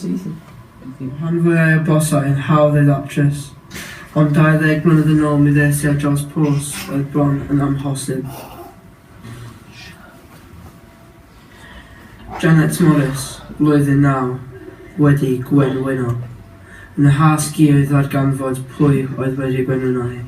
Easy. Rhan fwyaf o bosau yn hawdd ei ddatrys, ond 20 mlynedd yn ôl mi ddes i ar draws pos oedd bron yn amhosib. Janet Morris, blwyddyn naw, wedi gwenwyno. Yn y hasg i oedd ddarganfod pwy oedd wedi gwenwyno hi.